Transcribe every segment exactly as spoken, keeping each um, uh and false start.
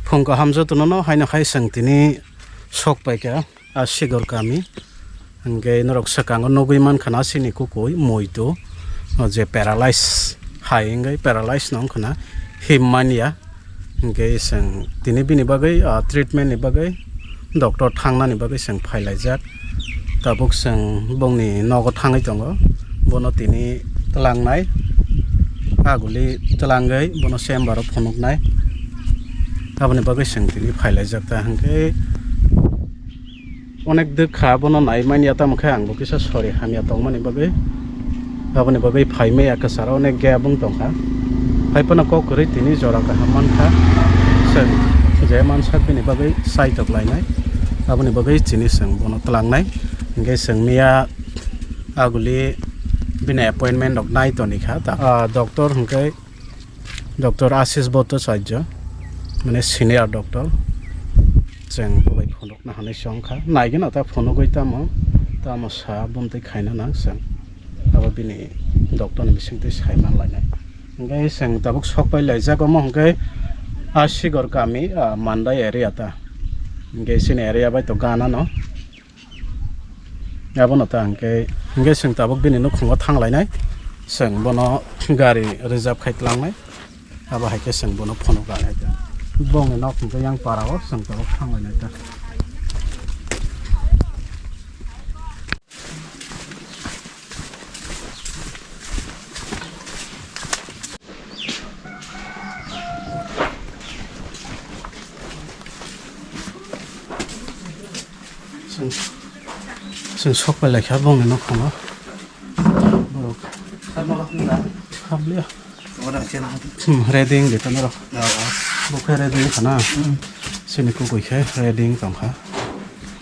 Phung kaham jotono no haino hai chwng tini sok paikha a Sigor kami. Hwnkhe norok swkango nugwi mankha na chini kukui muitu, o je paralyze hai wngwi paralyze no wngkha na him manya. Hwnkhe chwng tini bini bagwi, ah, treatment ni bagwi doctor thangnani bagwi chwng phailaijak. Tabuk chwng bongni nogo thangwi tongo, bono tini twlangnai, aguli twlangwi bono chamber o phunuknai. Aboni bagwi chwng tini phailaijak ta hwnkhe. Onek dwk kha, bono nai manya, tamo khe ang bo kisa sori hamya tongmani bagwi. Aboni bagwi phai maya kwcharo onek gap wng tongkha. Hai phano kok kwrwi tini jora kaham mankha. Chwng je mansak bini bagwi saitok lainai. Aboni bagwi chini chwng bono twlangnai. Hwnkhe chwng miya aguli bini appointment rok nai tonikha. Ta, ah, doctor hwnkhe Doctor Ashish Bhattacharya, mane senior doctor, chwng bo bai phunukna hinwi chong kha. Naigwino ta phunugwi tamo, tamo sa bumtwi khaina nang chwng. Abo bini doctor ni bisingtwi sai man lainai. Hwnkhe chwng tabuk sok pai laijak omo hwnkhe a Sigor kami, ah, Mandai area ta. Hwnkhe chini area bai to gana no. Abono ta hwnkhe, hwnkhe chwng tabuk bini nukhungo thang lainai, chwng bono gari reserve khai tlangnai, abo hai khe chwng bono phunuk lainai ta. Bongni nok hwnkhe yang para o chwng tabuk thang lainai ta. Chwng, chwng sok pai lai kha bongni nukhungo. Borok. Habliya. Hmm, ready wng di tamo rok. Bo khe ready wng kha na. Chini kukui khe ready wng tong kha.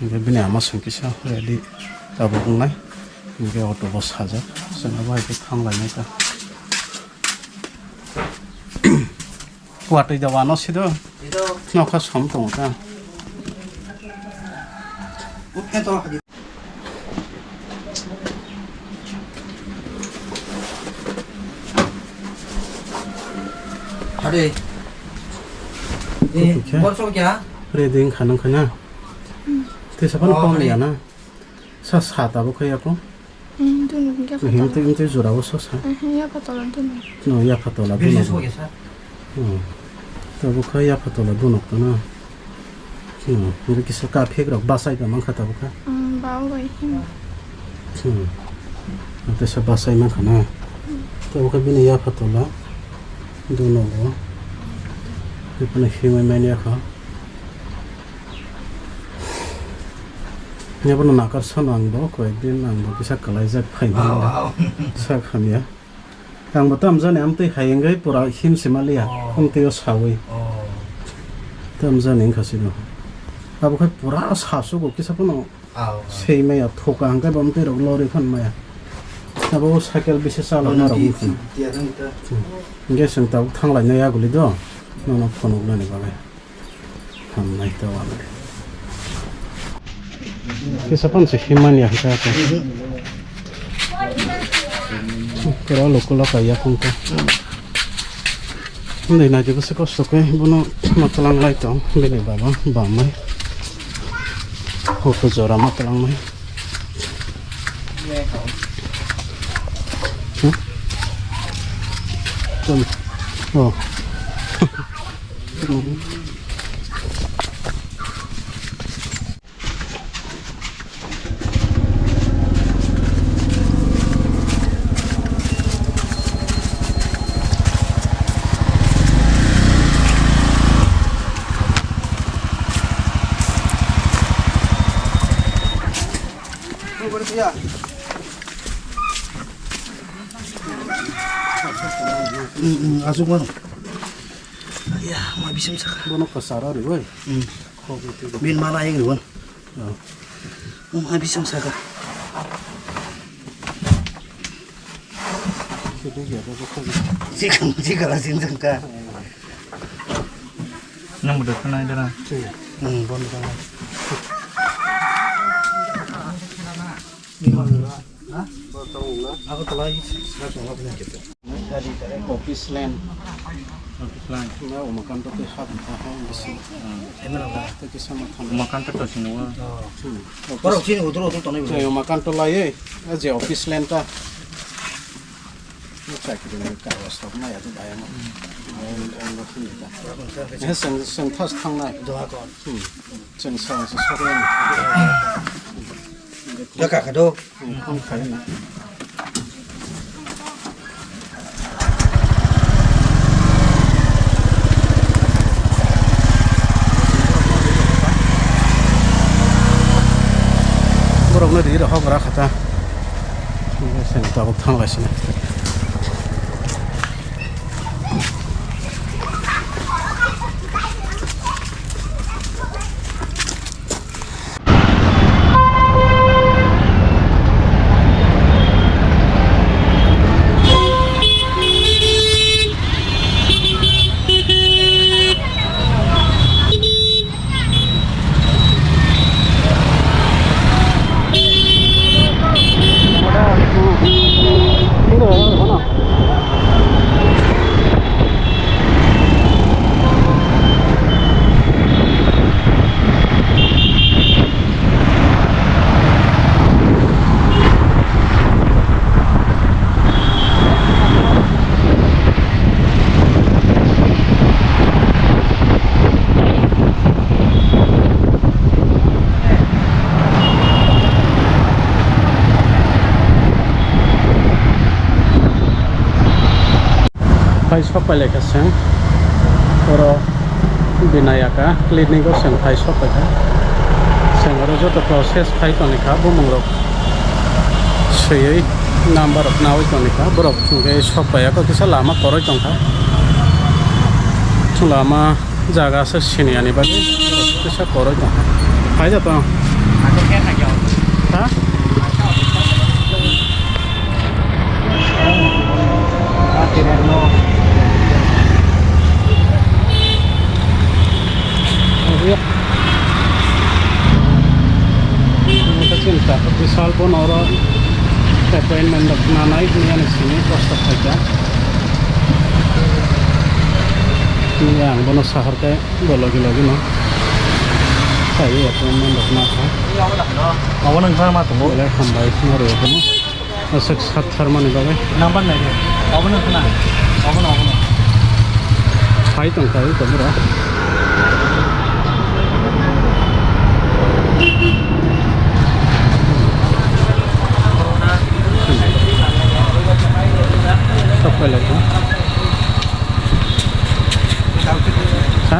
Hwnkhe bini ama song kisa ready tabuk wngnai. Hwnkhe auto bo sajak. Chwng abo hai khe thang lainai ta. Watwi da wano sido. Nokha som tongo ta. Hade. Eh, bor sobo kya? Ready wng kha nang kha na. Tei sapan pom ya na. Sa sa tabuk khai ako. Hmm, dunu, ya Him photo. Tei, tei jora o sosa. Eh, ya photo la dunu. No, ya photo la dunu. Hmm. Tabuk khai ya photo la dunu kono. Hmm, ini kisa ka phek rok basai ka mangkha tabuk kha. Hmm, bau bai him. Hmm. Tei sa basai mangkha na. Tabuk kha bini ya photo la dunu bo. Ipuna himai mani ya kha. Nebono nakar sano ang bo, koyekdin ang bo kisa kalaijak phaimani. Wow. Sak hamya. Ang bo tamjani amtwi hai wngwi pura himsima liya. Oh. Amtwi o sawi. Oh. Tamjani wngkha sino. Abo khai pura sasugo kisa phano. Oh. Seimaya thoka hwnkhe bo amtwi rok lori phan maya. Abo cycle bisi chalokma rok wngkha. Tiya nang ta. Hwnkhe chwng tabuk thanglainai aguli do. Nono phunuknani bagwi. Hamnai ta wale. Kisa pan se himani ya hita ko. Kera lokol ka ya kung ko. Ndai na je bese kosto ke bono matlang lai tong bini baba bamai. Hoto jora matlang mai. Hmm? Tum. Oh. Hmm, hmm, asuk mano. Ya, ma bising saka. Bono kasara ri, woi. Hmm. Bin mana yang ri, woi. Oh. Oh, ma bising saka. Jikang, jikala sing saka. Nang muda kana dara. Hmm, bono kana. Office land. Office line. Na Umakanto ke hap ha ha bisi. Hmm. Te kisa ma thang. Umakanto to sini wo. Hmm. Borok sini udur udur tonwi bo. Jai Umakanto lai, eh, je office line ta. Ni chakri ni kawas tok na ya tu bayang. Bayang ang lo sini ta. Eh, seng, seng thas thang nai. Doha kon. Hmm. Seng sang se sore. Ya ka ka do. Borokno ri rok hok rak kha ta. Seng tabuk thang lai sini. Phai sok pai lai kha chwng, oro Binayaka clinic o chwng phai sok pai kha. Chwng oro joto process khai tongwi kha, bumung rok swiwi number rok nawi tongwi kha. Borok hwnkhe sok pai ya kha, kisa lama kwrwi tong kha. Lama jaga se sini ani bagwi kisa kwrwi tong kha. Phai da tong. Ha? Bisal bono oro appointment rok nanai hinwi ani simi kosto khaikha. Hinwi ang bono sahar khe bo logi logi no phaiwi appointment rok nakha. Abo nang kha ma tongo. Belai hambai swngo rw bono. Aswk sat tharmani bagwi. Number nai de. Obono khna. Obono, obono. Phai tong kha ui tabura. Sok pai lai kha. Ha?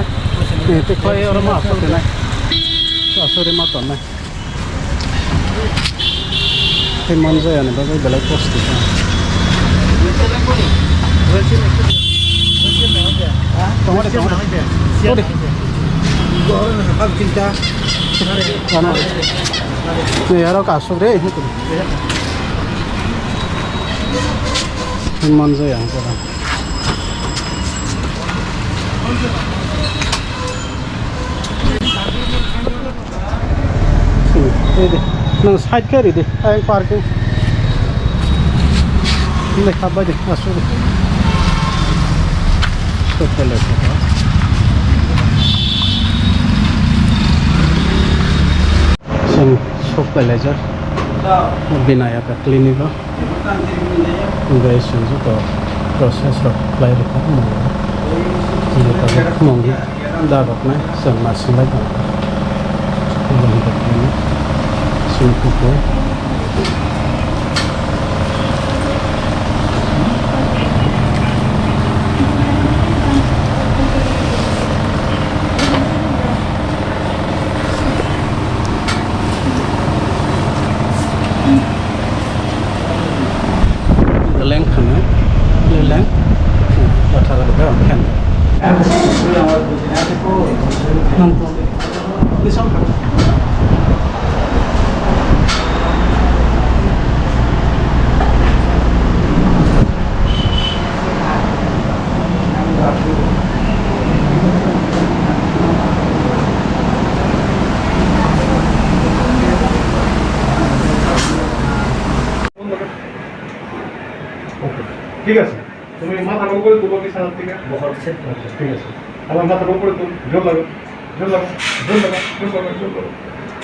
Eh, te khoi oro ma asok de nai. Asok de ma ton nai. Tei manjaya ni bagwi belai kosto kha. Tongmani, tongmani. Ode. Ano. Ni aro kasuk re. Tei manjaya ni bagwi. Hmm, ridi. Nang side khe ridi. Ayang parking. Nang khabai de. Asu de. Stop khe lai. Sing sok khe lai jar. Binayaka clinic o. Hwnkhe chwng joto process rok khlai rwkha, mung da roknai chwng naising lai tong kha. Chwng kuphur. Leng khana, leng, atharo rok khen. Nang to, ni song kha. ঠিক আছে, তুমি মাথার উপরে তুলো, বিছানার থেকে। ঠিক আছে। আমার মাথার উপরে তুল, জোর লাগো, জোর লাগো, জোর লাগো, জোর লাগো, জোর লাগো।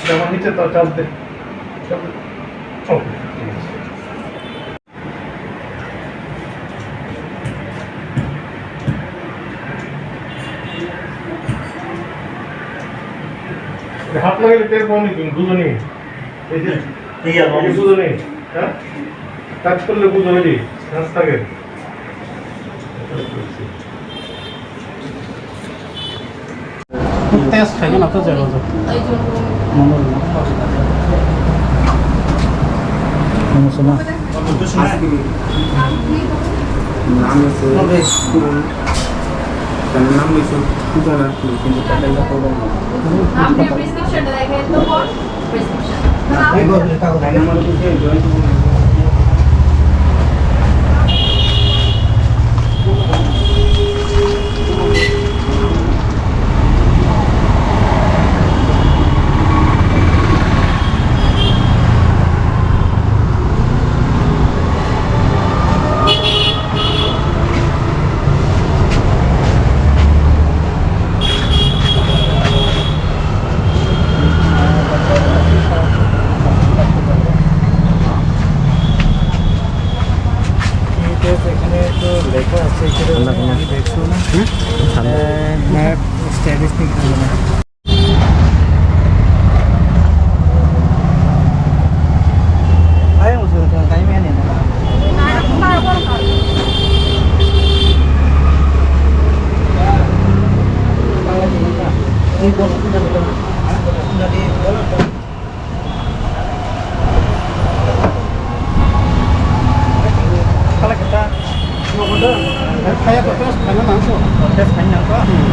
এটা আমার নিচে তো চাপ দে। চাপ দে। ওকে, ঠিক আছে। হাত লাগাইলে টের পাওনি তুমি, বুঝো নি? এই যে, ঠিক আছে, এই যে বুঝো নি? হ্যাঁ? কাজ করলে বুঝো নি? কাজ থাকে। Test khaina na to jaga jo. Mono rwna. Mono soma. Aski. Naam ise. Naam ise. Pujana. Lekin kita. आपने प्रिस्क्रिप्शन लिखा है तो कौन? এখানে তো লেখা আছে, এখানে আমি দেখছো না। হুম? Map statistic. Kala kita. Kaya ko test khaina nang ko. Test khaina nang ko. Hmm.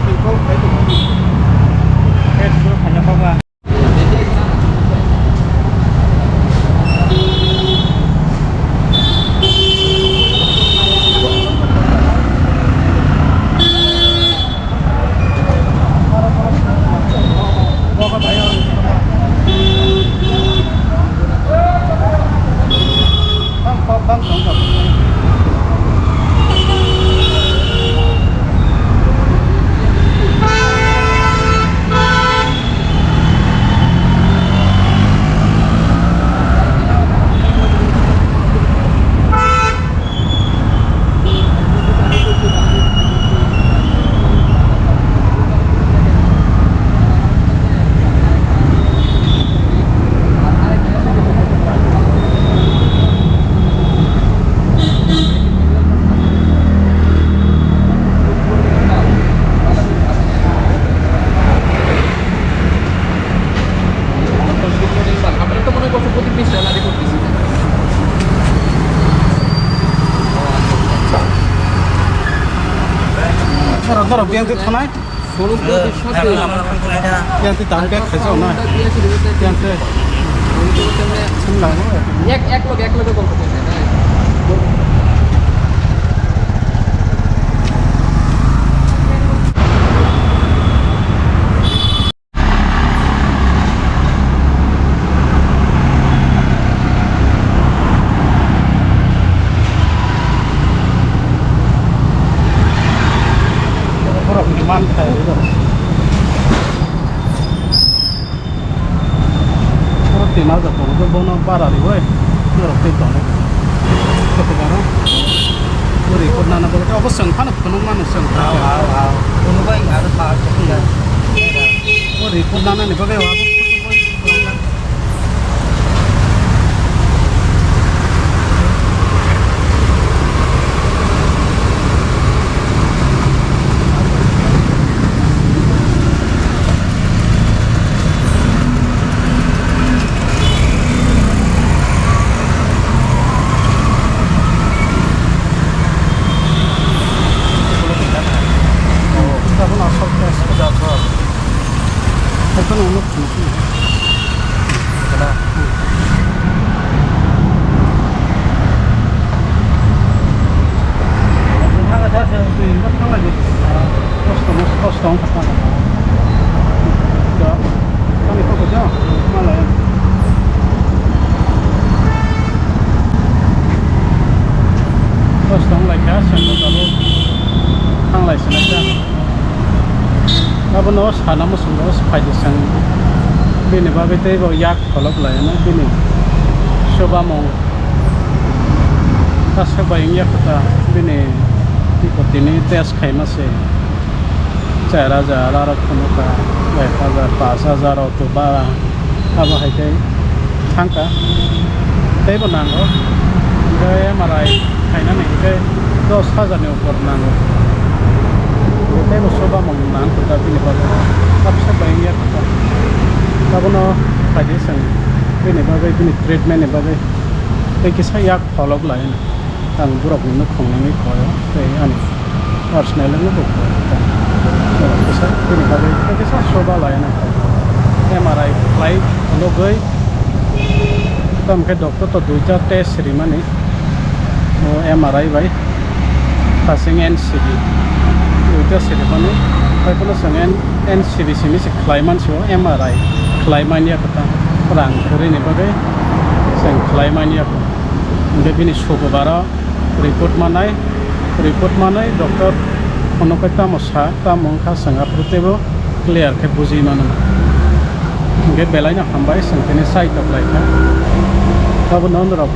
Sample khai ko. Test ko khaina ko ba. Norok, norok, biyang twi thanai. Biyang twi tang bag khaijak nai. Biyang twi. Ek, ek loge, ek loge call korte. Borok ni man kha. Oro tin hajar tongo, bono bara riwi norok tei tongo. Kotokaro o report nana bagwi obo chwng phano phunukmano chwng. Hao, hao, hao. Phunukbai aro bar chwng. O report nanani bagwi obo. Sengkho tabuk thanglai sinai ta. Abono sana muchungo phaidi seng bini bagwi teibo yak pholok laino bini chubamung aswk bai wngya kho ta bini tini test khaima se. Char hajar aro phunukha, ek hajar, pash hajar auto bara, abo hai khe thangkha. Teibo nango, hwnkhe M R I khainani hwnkhe dos hajar ni upor nango. Teibo chubamung nangkha bini bagwi, abse bai wngya kha. Abono phaidi chwng bini bagwi, bini treatment ni bagwi tei kisa yak pholok lai. Ang borokni nukhung nangwi koi o, tei ani personal wngwi bo koi o. Borok kisa bini bagwi tei kisa chuba laina koi o. M R I khlai phunugwi, tamo khe doctor to duita test rimani, o M R I bai hasing N C D duita se rimani, haiphano chwng N-, N C D simi se khlai man si o, M R I khlai man ya kho ta, rang kwrwini bagwi chwng khlai man ya kho. Hingke bini sukubaro report manai, report manai doctor phunukgwi tamo sa, tamo wngkha chwng aphuru teibo clear khe bujui mano. Hingke belaino hambai chwng tini side o khlaikha. Abono norok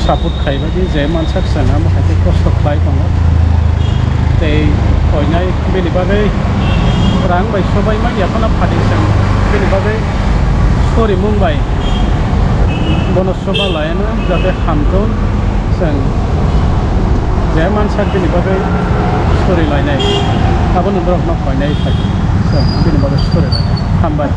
support khaibadi je mansak chwng amo hai khe kosto khlai tongo. Tei koinai bini bagwi rang bai sobai man ya phano phatwi chwng bini bagwi sorimung bai bono chuba laino jate hamthung chwng je mansak bini bagwi sori lainai, abono borokno koinai phai chwng bini bagwi sori lainai. Hambai.